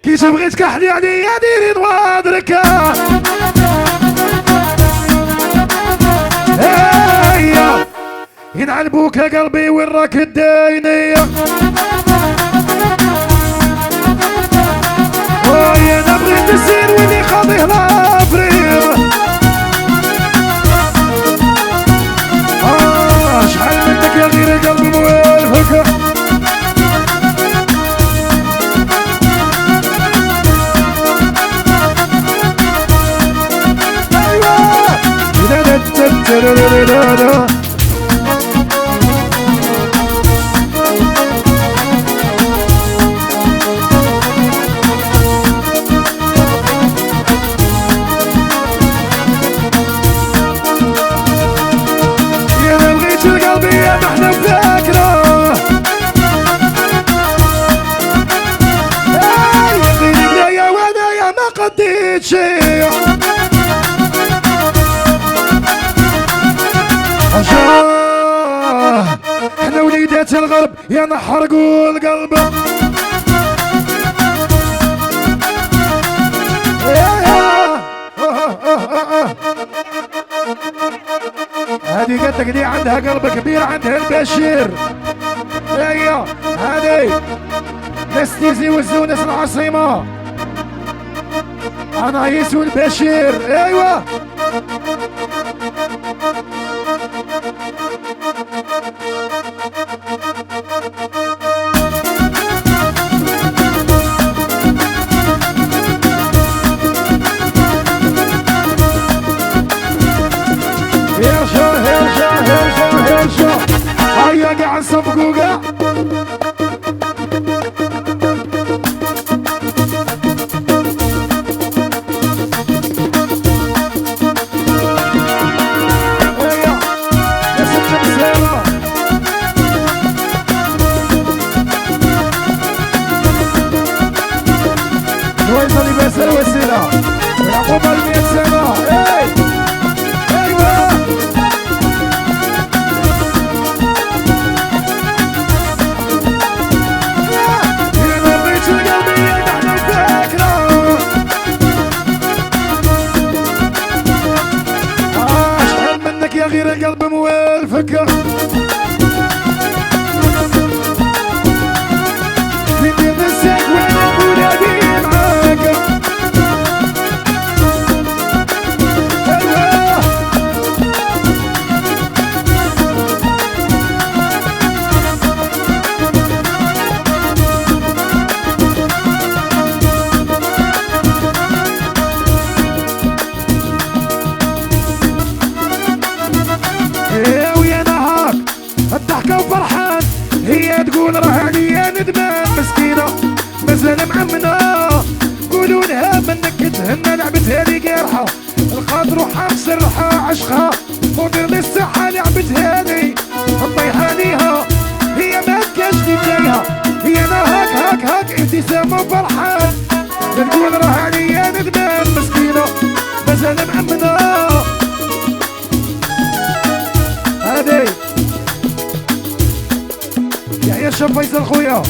كي تبغي تكحلي عليا ديري نوادرك. هيا ينعل بوك يا قلبي وين راك داينيا. ويا انا بغيت الزين واللي خاضيه لافريم. شحال منك يا غير قلبي موالفك. ايوا احنا وليدات الغرب يا نحرقوا القلب. هذه قالت لك دي عندها قلب كبير، عندها البشير. هيا هذه ناس تيزي وزو، ناس العاصمة، أنايس والبشير. ايوه هرشا هرشا هرشا هرشا. هيا قاع نصفقوا قاع. الوسيلة والعقوبة ل 100 سنة. ايوه انا بغيت قلبي نحن الفكرة. شحال منك يا غير القلب موالفك. ندير نساك وانا بولادي معاك. ايوه ويا نهار الضحكة وفرحان، هي تقول راه عليا ندمان. مسكينة مازال معمنة، قولوا لها منك تهنى. لعبتها لي قارحة لقات روحها مسرحة، عشقها مدير للصحة. لعبتها لي الطيحة ليها، هي ما كاش لي تايهة. هي انا هاك هاك هاك ابتسامة وفرحان، تقول راه عليا ندمان. مسكينة مازال معمنة. هادي يحيى الشاب فيصل خويا،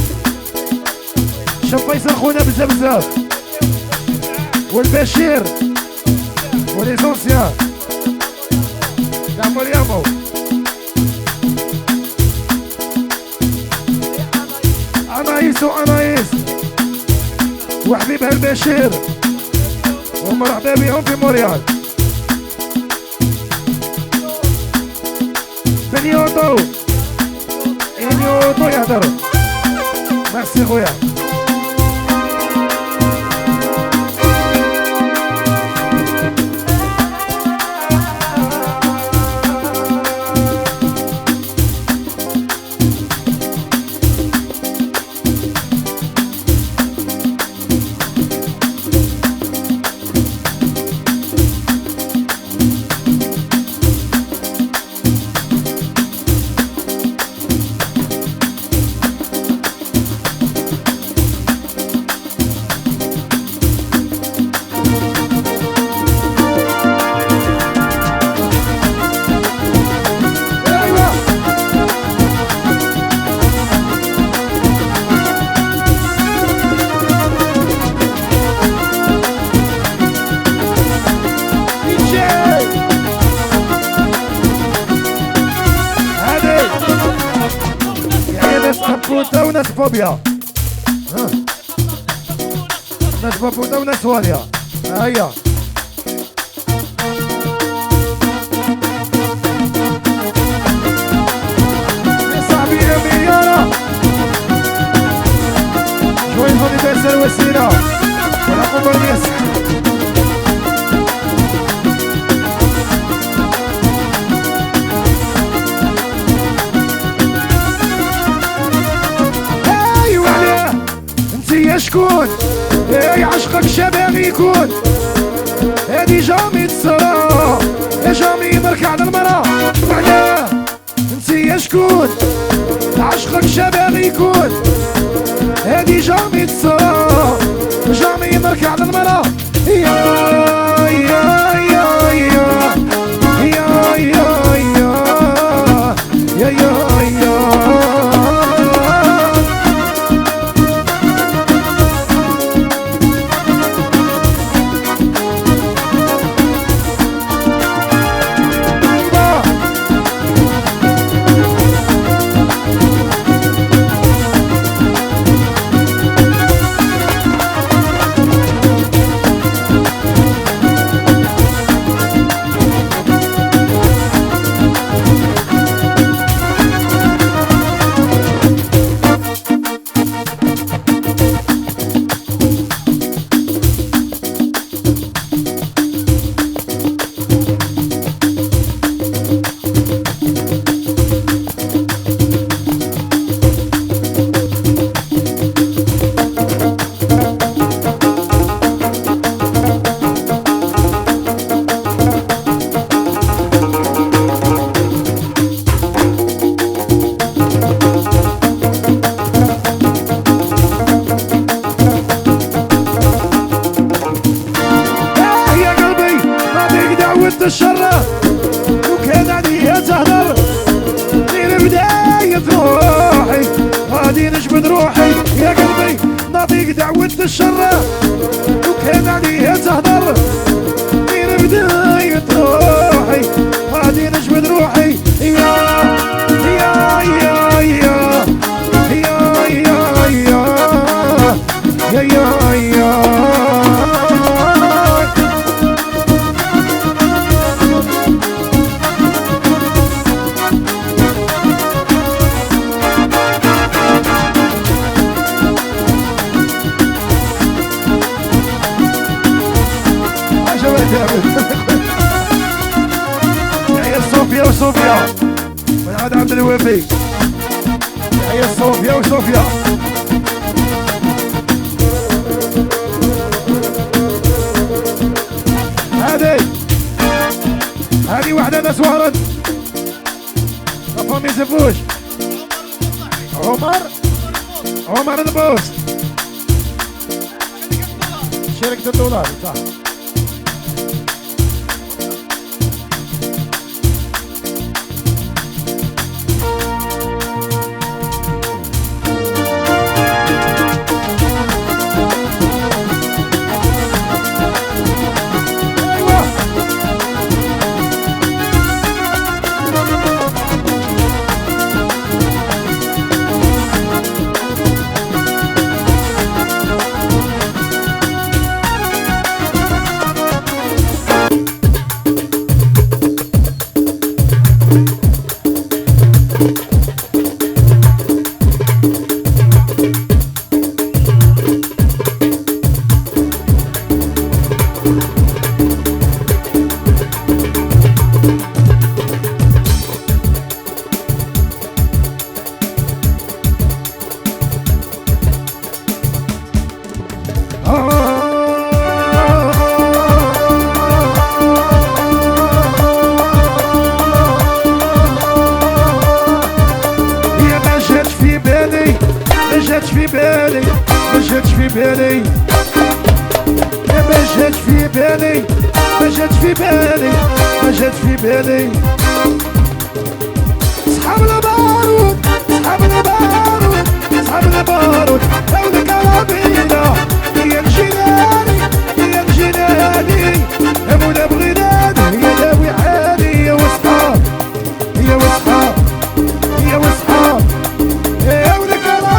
شاب فيصل خونا بزاف بزاف، والبشير و les anciens تاع مريمو. انايس وانايس وحبيبها البشير، ومرحبا بهم في موريال. بنيوتو إنيوتو يهدر. ميرسي خويا. بابوتا وناس فوبيا. ناس بابوتا وناس واليا. هيا يا صاحبي يا مليارة شوية فضي الوسيلة والعقوبة الناس. يا شكون يا عشقك شباب يكون هادي jamais تصرا يا jamais نركع على المرا. وعلاه انتي يا شكون عشقك شباب يكون هادي jamais تصرا jamais نركع على المرا. يا يا يا يا يا يا يا يا يا الشر وكان عليا تهدر غير بداية روحي غادي نجبد روحي. يا قلبي نعطيك دعوة الشر وكان عليا تهدر غير بداية روحي غادي نجبد روحي. يا يا يا يا يا يا يا يا يا يا تحية صوفيا وصوفيا من عند عبد الوافي. تحية صوفيا وصوفيا. هذه وحدة ناس وهران la famille زفوش. عمر البوس شركة الدولار صح. ما جاتش في بالي صحاب البارود صحاب البارود صحاب البارود هاولك على يا الجيلاني يا الجيلاني يا مولا بغداد يا داوي حالي يا وصحاب يا وصحاب يا وصحاب هاولك على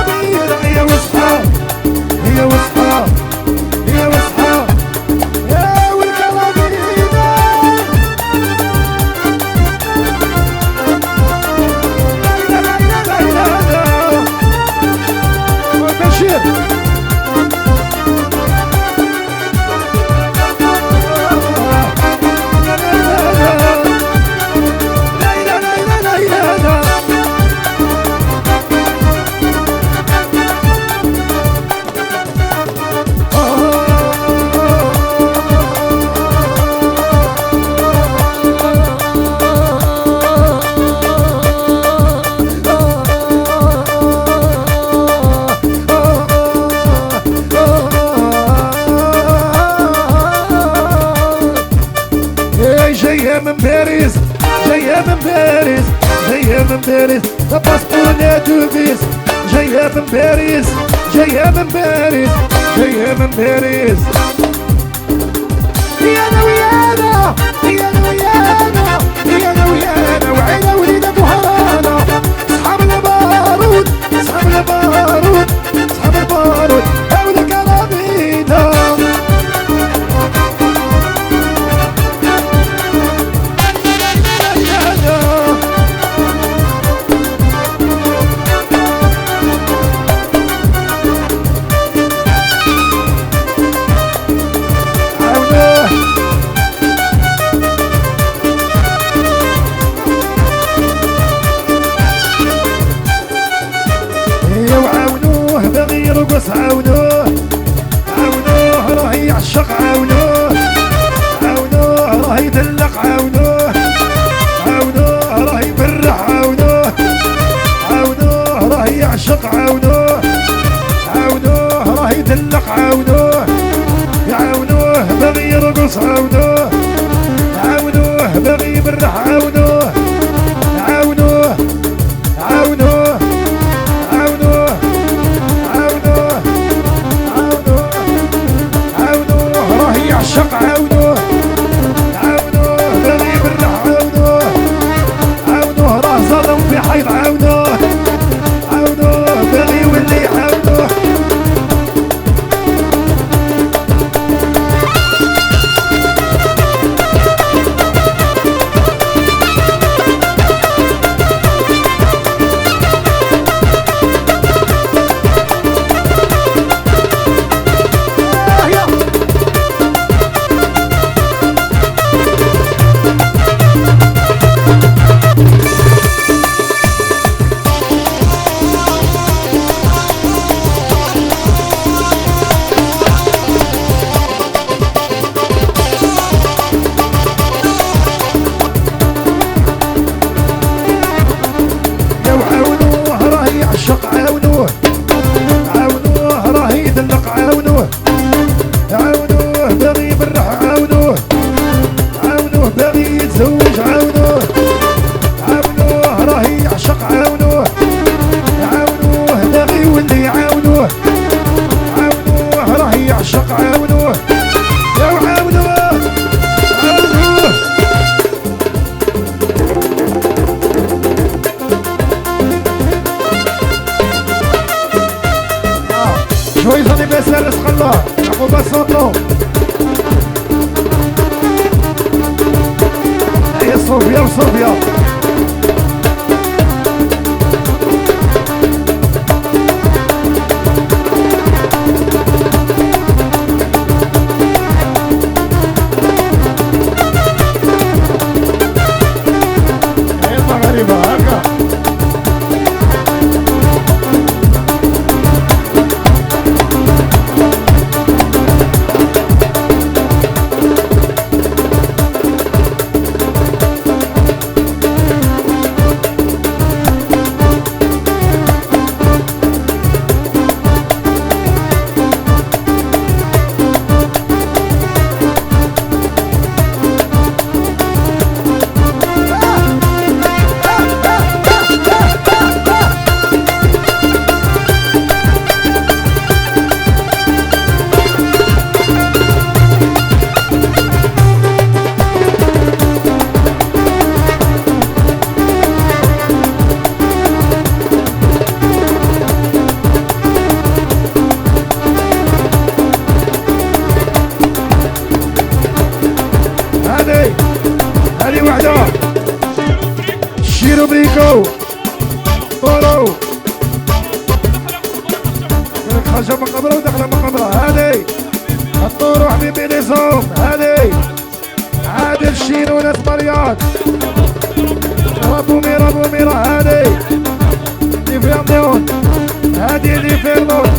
جاية من باريس، جاية من باريس، جاية من باريس، لا passeport لا devise. جاية من باريس، جاية من باريس، جاية من باريس. يا انا ويا انا، يا انا ويا انا، يا انا ويا انا، وعينا وليدات وهرانا. صحاب البارود، صحاب البارود، صحاب البارود، هاولا كرامينا. عاونوه باغي يرقص، عاونوه، عاونوه راه يعشق، عاونوه، عاونوه راه يدلق، عاونوه، عاونوه راه يبرح، عاونوه، عاونوه راه يعشق، عاونوه، عاونوه راه يدلق، عاونوه، عاونوه باغي يرقص، عاونوه، عاونوه باغي يبرح، عاونوه، عاونوه، عاونوه، عاونوه، عاونوه، عاونوه، عاونوه راه يعشق، عاونوه، عاونوه باغي يبرح، عاونوه، عاونوه راه ظلم في حيط، عاونوه، عاونوه باغي يولي، عاونوه. عاونوه راه يعشق، عاونوه، عاونوه راه يدلق، عاونوه، عاونوه باغي يبرح، عاونوه، عاونوه باغي يتزوج، عاونوه، عاونوه راه يعشق، عاونوه، عاونوه باغي يولي، عاونوه، عاونوه راه يعشق، عاونوه، يا عاونوه، عاونوه. Joyeux anniversaire رزق الله عقوبة سونطو. هيا صوفيا وصوفيا. هيا المغاربة هكا. هذه وحدة شيرو بريكو طورو خرجة من قبره ودخلة من قبره. هذه الطورو حبيبي ليزوم. هذه عادل شيرو ناس مرياض رابو ميرا بو ميرا. هذه لي فيرنون، هذه لي فيرنون.